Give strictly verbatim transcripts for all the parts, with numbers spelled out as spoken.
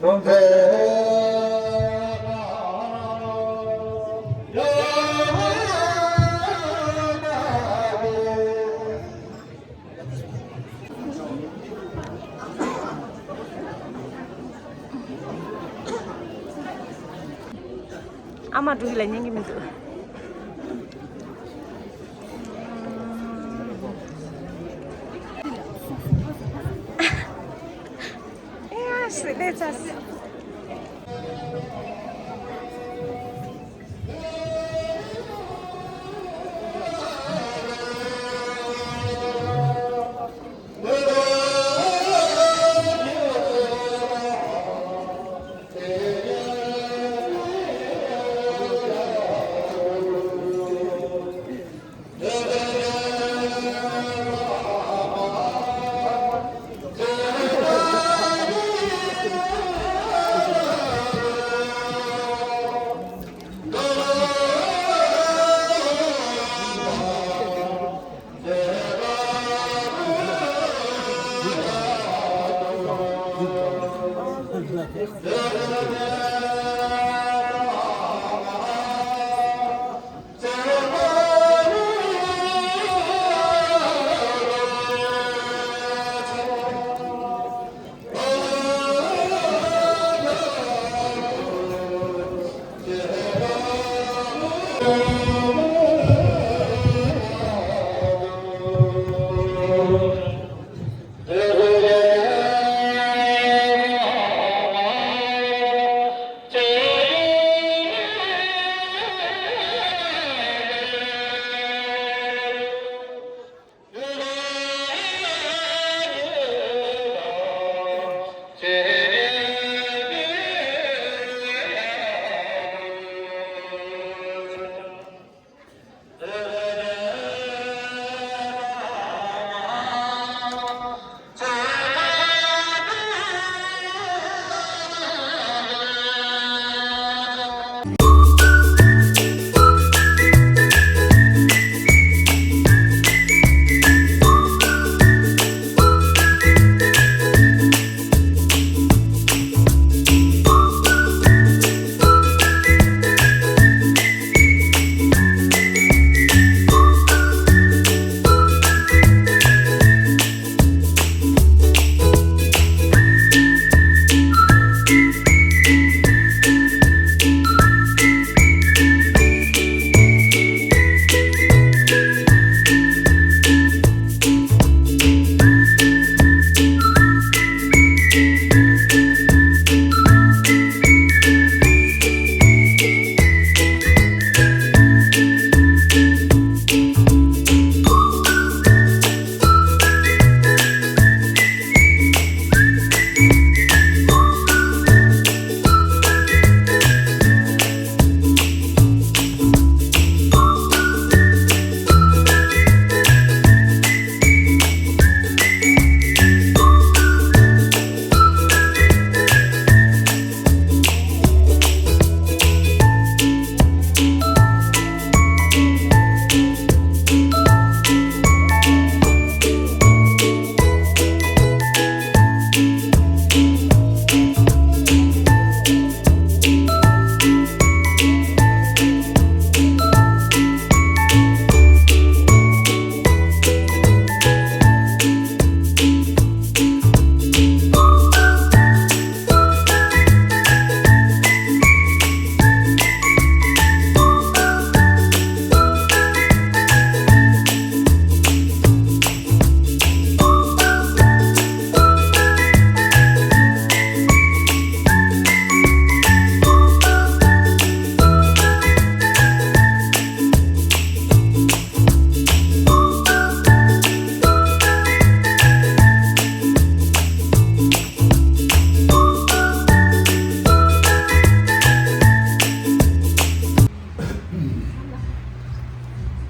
ཨ་མ་འགྲོ་གི་ལ་ཉན་གི་མི་འདུག་ཨེ་ཡ་ཞིག་ལས་ཚར།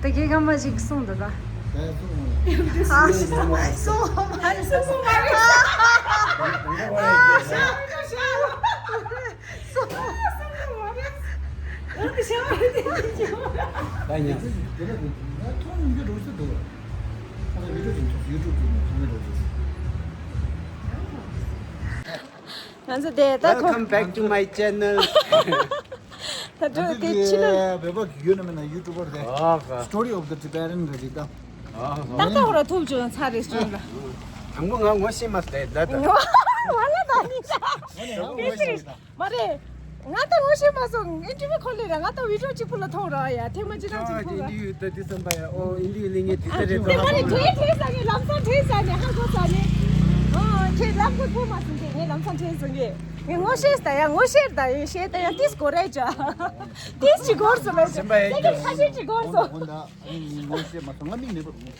ད་སྐྱེ་ཁམས་མ་ཞིག་གསུངས་འདུག་ད། ཨ་གསུངས་མ་རེད། གསུངས་མ་རེད། ད་ཡིན་ཡང་། ང་ཚོ་དེ་ད་ཁོ། Welcome back to my channel. ད་དྲོད་ཀྱི་ཕྱི་ལོ། བོད་པ་གི་ཡུལ་ནས་མིན་ན་ཡུ་ཊུབ་པར་དེ། ཨ་ཧ། Story of the Tibetan རེད་ད། ཨ་ཧ། ཏག་ཏག་ཧོ་ར་ཐུག་བྱུང་ཚར་རེད་བྱུང་ལ། དང་པོ་ང་ངོ་ཤེས་མ་སོང་ད་ད། ང་ལ་ད་ནི་ད། ང་ངོ་ཤེས་མ་སོང་། མ་རེད། ང་ད་ངོ་ཤེས་མ་སོང་། ཨིན་ཊར་བིའུ་ཁོ་ལས་ར་ང་ད་བི་ཌི་ཡོ་གཅིག་པུ་ལ་མཐོང་ར་ཡ་ཐེངས་མ་གཅིག་རང་གཅིག་ཨིན་ཊར་བིའུ་ད་དེ་བསམ་པ་ཡ། ཨོ་ཨིན་ཊར་བིའུ་ལེན་ངེས་དེ་ལྟ་རེད་ད། དེ་མ་རེད། དྲན་དྲན་ས་ངས་ལམ་སང་དྲན་ས་ནས་ཧ་གོ་ས་ནས། ཨོ་ཁྱེད་ལམ་ཁོ་ཐུག་མ་སོང་ཁྱེད་ངས་ལམ་སང་དྲན་སོང་ངས། ངས་ངོ་ཤེས་ད་ཡ་ངོ་ཤེས་ད་ཡ་ཤེས་ད་ཡ་ཏིས་གོ་རེ་ཅོ། ཏིས་ཅི་གོར་སོང་ལ་ཅོ། སེམས་པ་ཡ་ཏིས་ཁ་ཤས་ཅི་གོར་སོང་། ཨོ་ད་ངས་ངོ་ཤེས་མ་སོང་ང་མིག་མེད་པར་ངོ་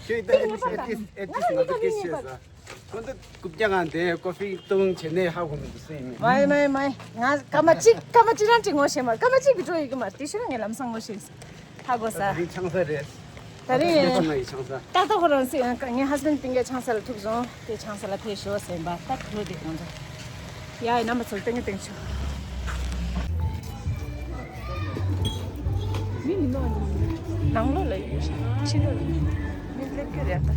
ཤེས། ཁྱོད་ད་ཨེ་ཏིས་ཨེ་ཏིས་ང་ད་ཏིས་ཤེས་ས། ཁོ་ཚོ་རྐུབ་བཀྱག་ངང་དེ་ཀོ་ཧྥི་བཏུང་བྱས་ནས་ཧ་གོ་མི་འདུག་སེ་ཡིན། མ་ཡིན་མ་ཡིན་མ་ཡིན། ང་སྐར་མ་གཅིག་སྐར་མ་གཅིག་རང་གཅིག་ངོ་ཤེས་མ། སྐར་མ་གཅིག་གི་འགྲོ་ཡི་གི་མ། དེ་ཕྱིར་ངས་ལམ་སང་ངོ་ཤེས། ཧ་གོ་ས། ད་རིང་ཆང་ས་རེད། ད་རིང་ད་ལྟ་ཁོ་རང་སི་ངའི་ཧས་བྷེན་ཌི་པིང་གའི་ཆང་ས་ལ་ཐུག་སོང་། དེ་ཆང་ས་ལ་ཕེབས་ཤོག་ཟེར་བ་ད་གྲོ་དེ་གང་འདྲ། ཡ་ཡི་རྣམ་པ་ཚོར་ཏེང་ཏེང་ཆུ། མི་མི་ནོར་ནང་ལོགས་ལ་ཡོད་ཤག་ཕྱི་ལོགས་ལ་མི་སླེབས་རྒྱུ་རེད་ད།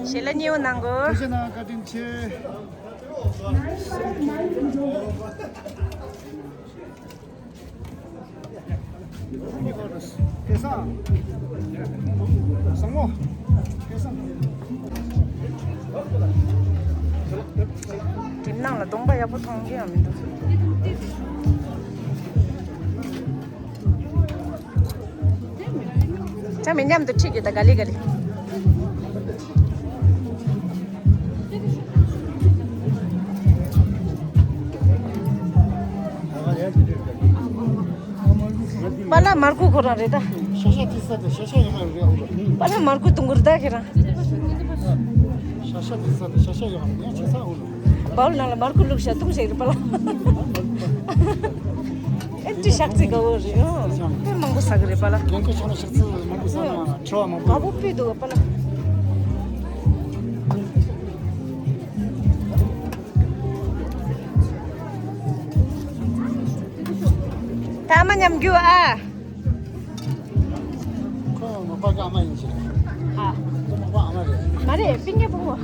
ཞལ་ལག་མཉེས་པོ་གནང་གོ། ཐུགས་རྗེ་གནང་། བཀའ་དྲིན་ཆེ། སྐལ་བཟང་། བཟང་མོ། སྐལ་བཟང་། གྲིབ་ནང་ལ་གདོང་པ་ཡག་པོ་མཐོང་གི་ཡང་མི་འདུག་ཅང་མི་མཉམ་དུ་ཁྲིད་ཀྱི་ད་ག་ལེ་ག་ལེ། པཱ་ལགས་མར་ཁུ་ཁོ་རང་རེད་ད། ཤ་ཤ་ཏི་ས་དེ་ཤ་ཤ་ཡོད་མ་རེད་ཨུ་ལ། པཱ་ལགས་མར་ཁུ་དུང་གུར་ད་ཁྱེད་རང་། ཤ་ཤ་ཏི་ས་དེ་ཤ་ཤ་ཡོད་མ་རེད་ཡང་ཆེ་ས་ཨུ་ལ། བའུལ་ནང་ལ་མར་ཁུ་བླུགས་ཤག་བཏུང་ཤག་རེད་པཱ་ལགས། ཨེ་ཅི་ཤག་ཙི་དགའ་བོ་རེད་ཨོ། དཔེ་མང་པོ་ཟ་གི་རེད་པཱ་ལགས། རྒན་ཁོ་ཆ་ལ་ཤག་ཙི་མང་པོ་ཟ་ན་བྲོ་བ་མང་པོ། དགའ་བོ་དཔེ་འདུག་པཱ་ལགས། ཨ་མ་མཉམ་རྒྱུ་ཨ། ཁོ་མ་པ་ག་ཨ་མ་ཡིན་ཞིག་ཨ། ཁོ་མ་པ་ཨ་མ་རེད། མ་རེད། སྤུན་ཀྱག་བུ་མོ།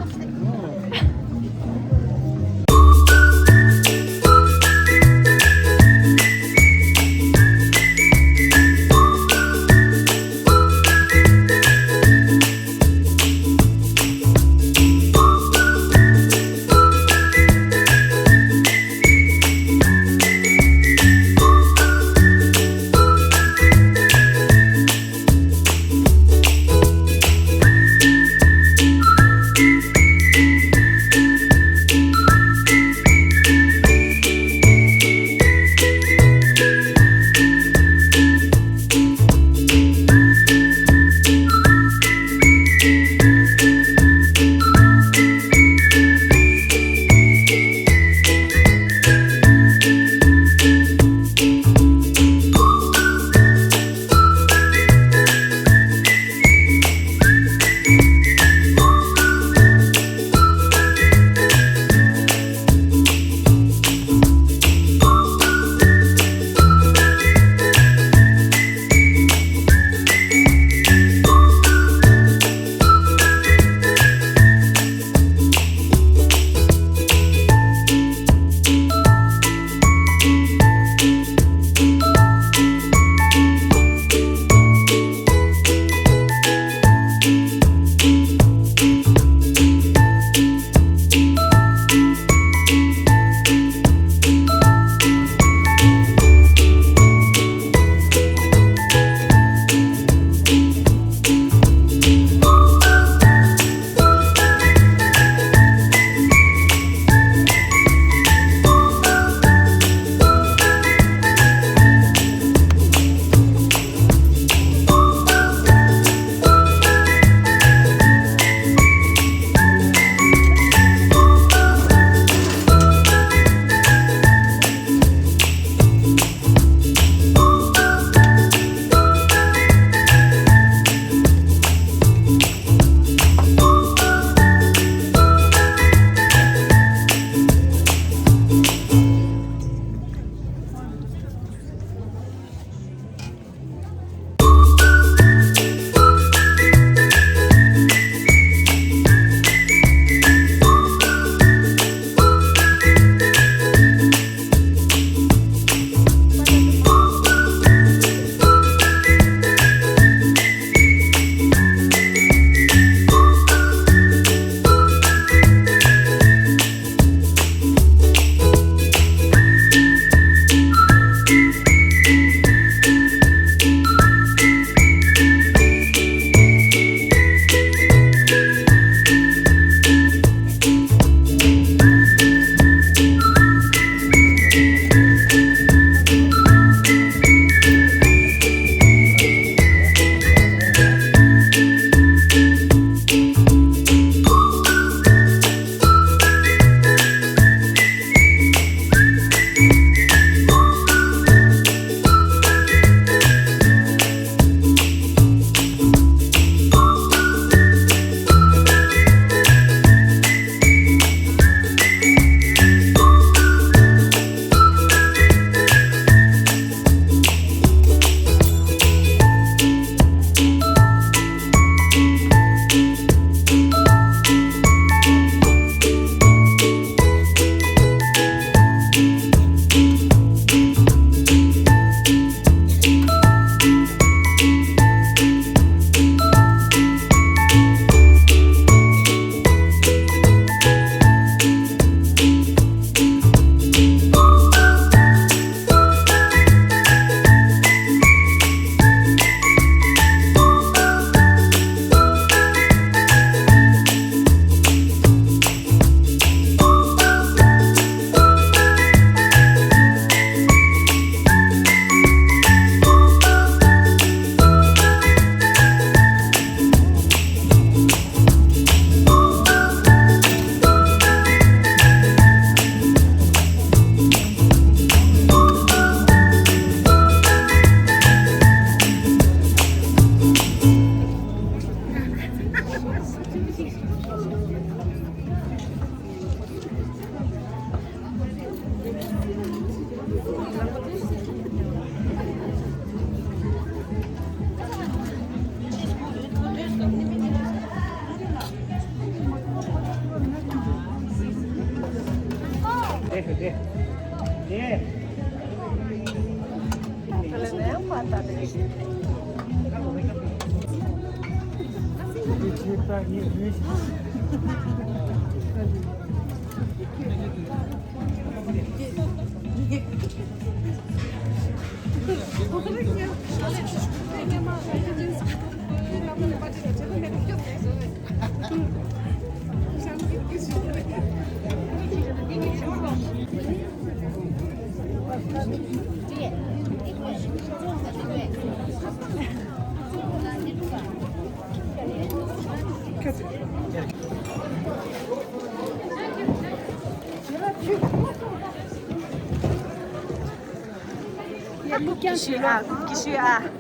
སྐུ་སྐྱོང་ཞུ་ཨ། སྐུ་སྐྱོང་ཞུ་ཨ།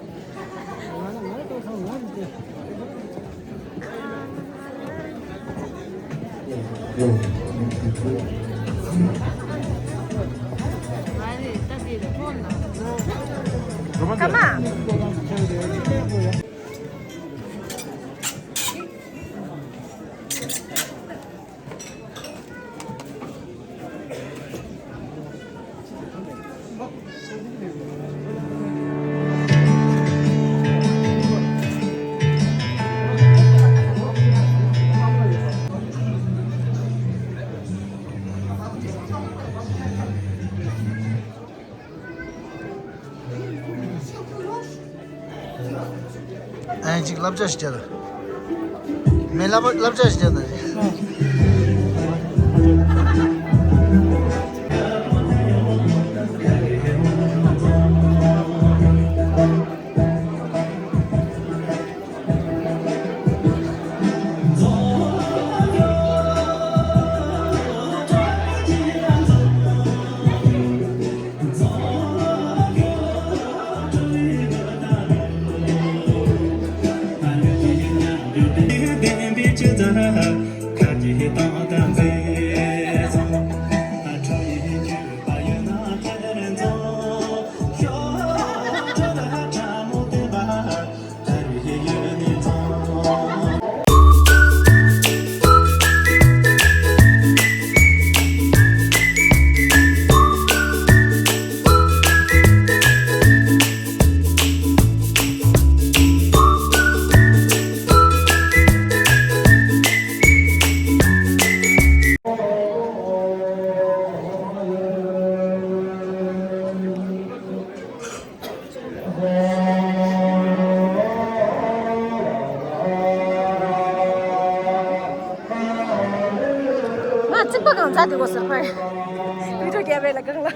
ཀ་མ། ཨ་ཡིན་ཅིག་བསླབ་བྱ་ཞིག་བརྒྱབ་ད། མེ་བསླབ་བསླབ་བྱ་ཞིག་བརྒྱབ་ད། ང་རྩིག་པ་གང་ཚ་དེ་གོ་ཟེར་ཁོས། བི་ཌིའོ་རྒྱབ་པའི་ལ་གང་ལ།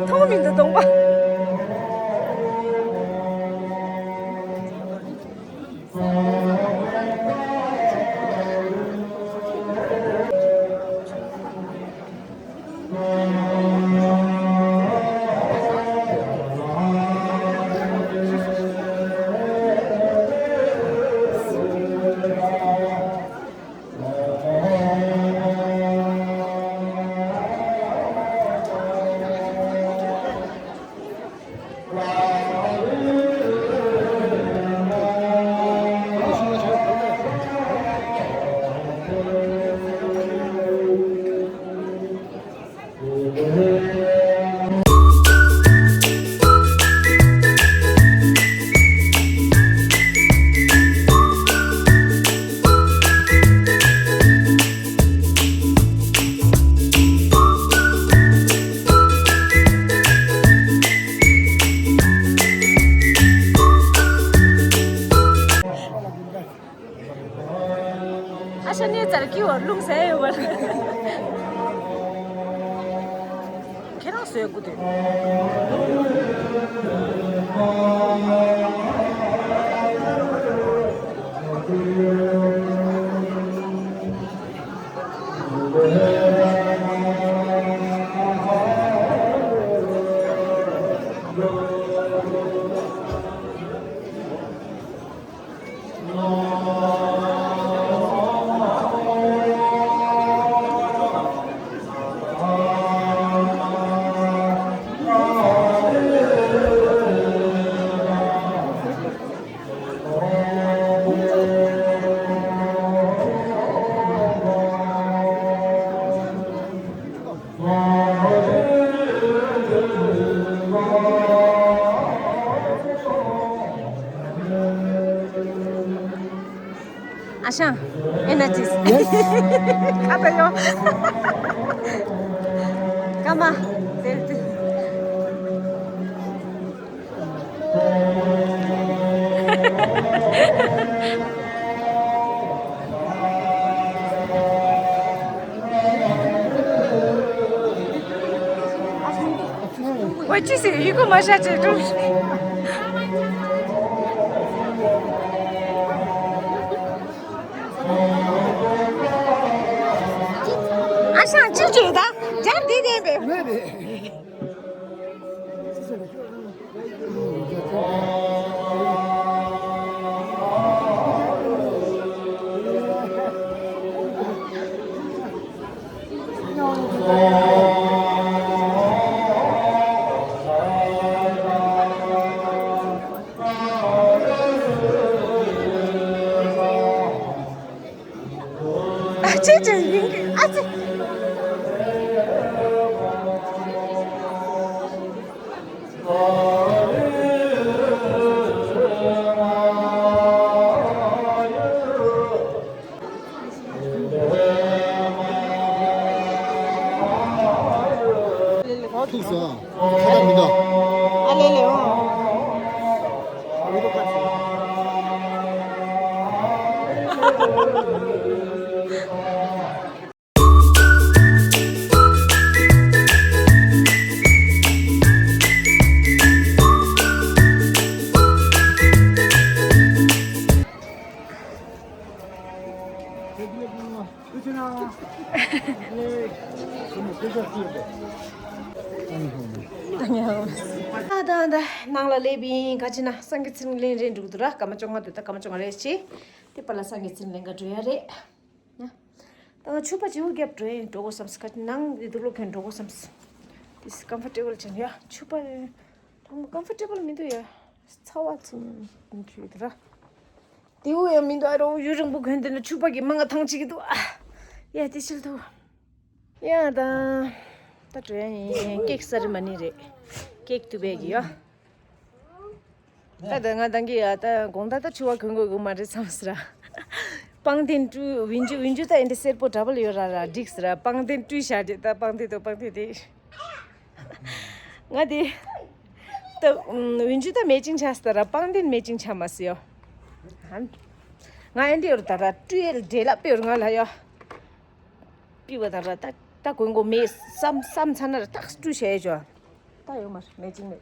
མཐོང་མི་འདུག་གདོང་པ། ཨ་ཤ་ནས་ཙར་ཀི་བར་རླུང་ཟས་ཡོད་པར། ཁྱེད་རང་བཟོས་དགོས་དུས། ཤང་། ཨེ་ན་ཅིས། Yes. ཁ་པ་ཡོ། ཀ་མ། ཟེར་ཏེ། ཨོ་ཅི་སི་ཡི་གུ་མ་ཤ་ཅེ་ཀྲུ། ཨ་ཤང་ཅི་ཅེ་ད་ཇར་དི་དེ་བེ། ཨ་ཅེ་ཅེ་ཡིན་གི་ཨ་ཅེ། ཐུག་སོང་། ཁ་ལག་མི་འདུག་ཨ་ལེ་ལེ་འོང་། ད་ད་ནང་ལ་སླེབས་ཡིན། ག་ཅི་ན་སང་གི་ཚིམ་ལེན་རེད་འདུག་འདུག་ར། སྐར་མ་བཅོ་ལྔ་འདུག་ད་སྐར་མ་བཅོ་ལྔ་རེད་ཅེ། དེ་པ་ལ་སང་གི་ཚིམ་ལེན་ག་འགྲོ་ཡ་རེད། ན། ད་ང་ཕྱུ་པ་བྱིའུ་རྒྱབ་འགྲོ་ཡིན་འགྲོ་དགོས་བསམ་སི་ཁ་ནང་དེ་དུག་ལོག་གན་འགྲོ་དགོས་བསམ་སི། དེ་སི་ཀམ་ཕོར་ཊེ་བལ་ཅན་ཡ་ཕྱུ་པ། ཐང་མོ་ཀམ་ཕོར་ཊེ་བལ་མི་འདུག་ཡ། ཚ་བ་ཚིམ་འཁྱུད་དུ་ར། དེའུ་ཡང་མི་འདུག་ཨ་རོ་ཡུ་རིང་པོ་གོན་དེ་ན་ཕྱུ་པ་གི་མང་ང་ཐང་ཅིག་གི་འདུག་ཨ། ཡ་དེ་ཤིལ་ཐུ། ཡ་ད། ད་འགྲོ་ཡ་ཡིན་ཀེག་ས་རི་མ་ནི་རེད། ཀེག་ཏུ་བས་གི་ཡ། ད་ད་ང་དང་གི་ཡ་ད་དགོང་ད་ད་ཕྱུ་པ་གོན་དགོས་གི་མ་རེད་བསམ་སི་ར། པང་གདན་བཀྲུས་བིན་ཇུ་བིན་ཇུ་ད་ཨེ་འདི་སེར་པོ་འདྲ་པོ་ལ་ཡོད་ར་ར་འགྲིག་སི་ར། པང་གདན་བཀྲུས་བཞག་དེ་ད་པང་གདན་དུ་པང་གདན་དེ། ང་དེ། ད་བིན་ཇུ་ད་མེ་ཅིང་ཆགས་སི་ད་ར་པང་གདན་མེ་ཅིང་ཆགས་མ་སི་ཡོ། ང་ཨེ་འདི་ཡོད་ད་ར་བཀྲུས་ཡེ་འདྲེ་ལ་པེ་ཡོད་ང་ལ་ཡོ། པི་བ་དང་ར་ད་ད་གོན་གོ་མེད་བསམ་བསམ་ཚ་ན་ར་ཏག་སི་ཀྲུ་བྱས་ཡོད་ཅོ། ད་ཡོད་མ་རེད་མེད་ཅིང་མེད།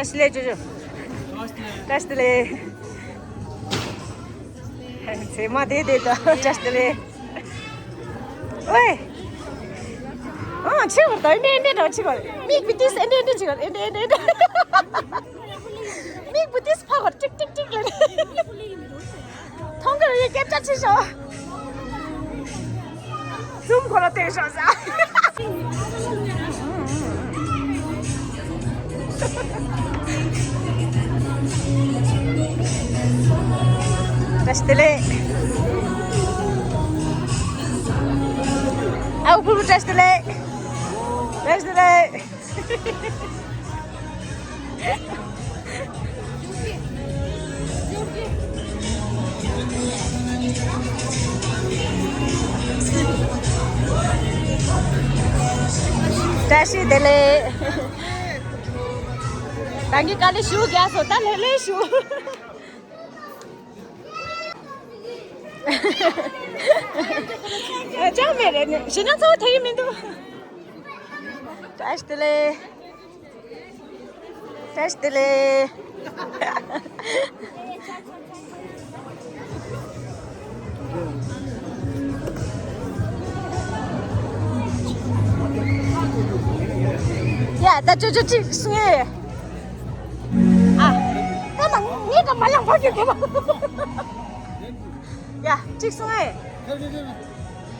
བཀྲ་ཤིས་བདེ་ལེགས་ཅོ་ཅོ། བཀྲ་ཤིས་བདེ་ལེགས། ཚེ་མ་དེ་དེ་ད་བཀྲ་ཤིས་བདེ་ལེགས། ཝེ། ཨ་ཆི་བར་ད་ཨེ་འདྲ་ཨེ་འདྲ་འདྲ་ཆི་བར་མིག་བི་ཏིས་ཨེ་འདྲ་ཨེ་འདྲ་ཆི་བར་ཨེ་འདྲ་ཨེ་འདྲ་ཨེ་འདྲ། མིག་བི་ཏིས་ཕ་བར་ཅིག་ཅིག་ཅིག་ལ། མཐོང་གི་རེད་སྐད་ཆ་ཆེ་ཤོག་ཛུམ་ཁོ་ལ་བལྟས་ཤོག་ཟ། བཀྲ་ཤིས་བདེ་ལེགས། ཨའུ་ཕུ་བཀྲ་ཤིས་བདེ་ལེགས། བཀྲ་ཤིས་བདེ་ལེགས། བཀྲ་ཤིས་བདེ་ལེགས། ད་གིན་དཀའ་ལས་ཞུ་རྒྱག་སོང་ད་ལྷོད་ལྷོད་ཞུ། ཅང་མེད་རེད་ནི་ཞེ་སྣང་ཚ་བོ་དེ་ཡིན་མི་འདུག་བཀྲ་ཤིས་བདེ་ལེགས། བཀྲ་ཤིས་བདེ་ལེགས། ཡ་ད་ཅོ་ཅོ་ཅིག་སུ་ངེ། ཨ། ད་མ་ངེ་ད་མ་ལང་བ་གི་གོ་བ། ཡ། གཅིག་གསུང་ཨེ།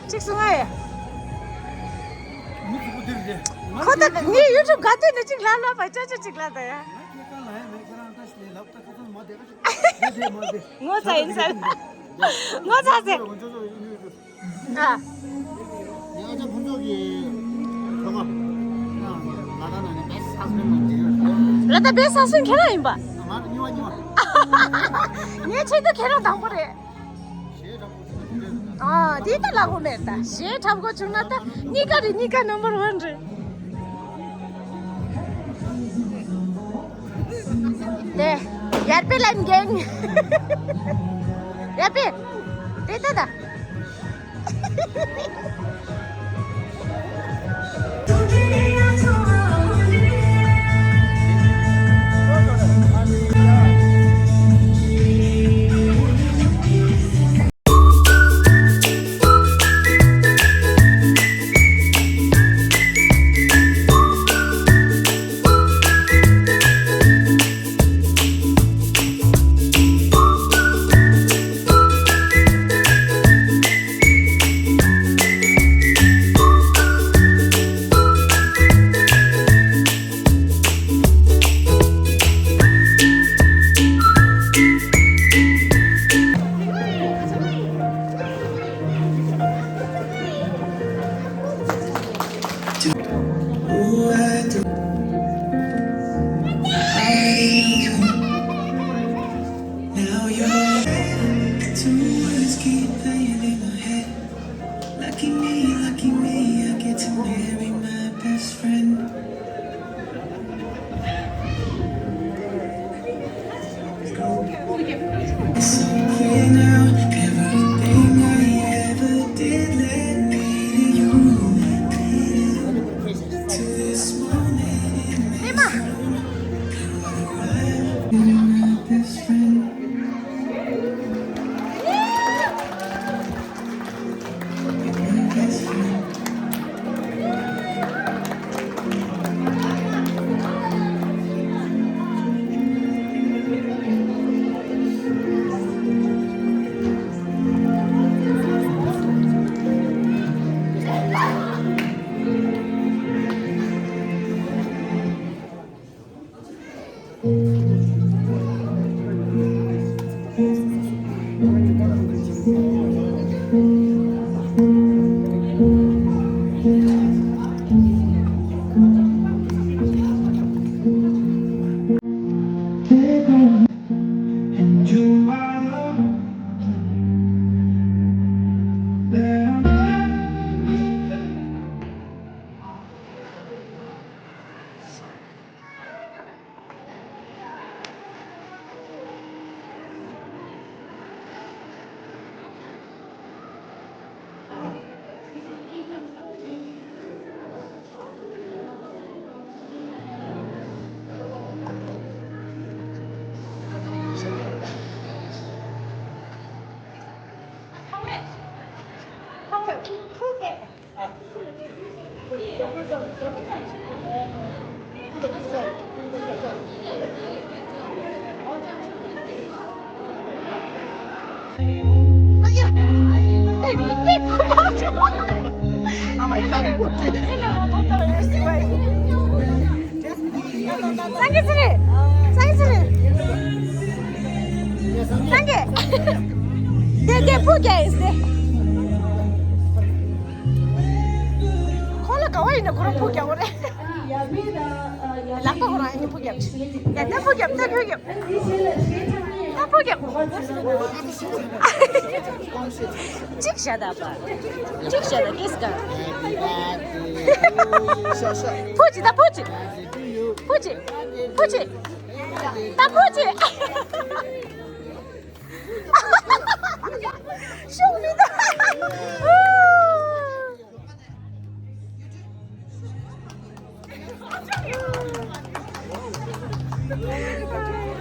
གཅིག་གསུང་ཨེ། མི་གཅིག་པུ་འདིར་རེད། ཁོ་ད་ངའི་ཡུ་ཊུབ་ག་དུས་ནས་གཅིག་ལབ་ལབ་པ་ཅོ་ཅོ་གཅིག་ལབ་ད་ཡ། ངོ་ཚ་ཡིན་ས། ངོ་ཚ་ཟེར། ཨ། ཡ། ཨ་ཅག་ཕུན་ཚོགས་ཀྱིས་ཁོ་པ། ལ་དྭགས་ནང་ནས་best husband ནང་འཇིགས་ཡོད། ལ་དྭགས་best husband ཁྱེད་རང་ཡིན་པ། ང་གཉིས་པ་གཉིས་པ། ངའི་ཆེད་དུ་ཁྱེད་རང་དང་པོ་རེད། གཞས་འཁྲབ་དགོས་བྱུང་ན་དེ་འདྲ་རེད་ད། ཨ་དེ་ད་ལབ་དགོས་མེད་ད། གཞས་འཁྲབ་དགོས་བྱུང་ན་ད་གཉིས་ཀ་རེད། གཉིས་ཀ་number one རེད། དེ་ཡར་པེ་ལན་གེང་། ཡར་པེ། དེ་ད་ད། Now your two words keep playing in my head. Lucky me, lucky me, I get to marry my best friend. It's so clear now, everything I ever did led me to you. To this moment, it makes me my best friend. སངས་རྒྱས་ཚེ་རིང་། སངས་རྒྱས་ཚེ་རིང་། སངས་རྒྱས། དེ་དེ་ཕུག་རྒྱག་ཡིན་ཟེར། ཁོ་ལ་ག་བ་ཡིན་ན་ཁོ་རང་ཕུག་རྒྱག་གོ་རེད། ལག་པ་ཁོ་རང་ཡིན་ཕུག་རྒྱག་ཡ་ད་ཕུག་རྒྱག་ད་ཕུག་རྒྱག་ད་ཕུག་རྒྱག་གཅིག་བྱ་ད་པ། གཅིག་བྱ་ད་ཀིས་ག་ཕུག་ཅིག་ད་ཕུག་ཅིག་ཕུག་ཅིག་ཕུག་ཅིག་ད་ཕུག་ཅིག་ཤོག་མི་འདུག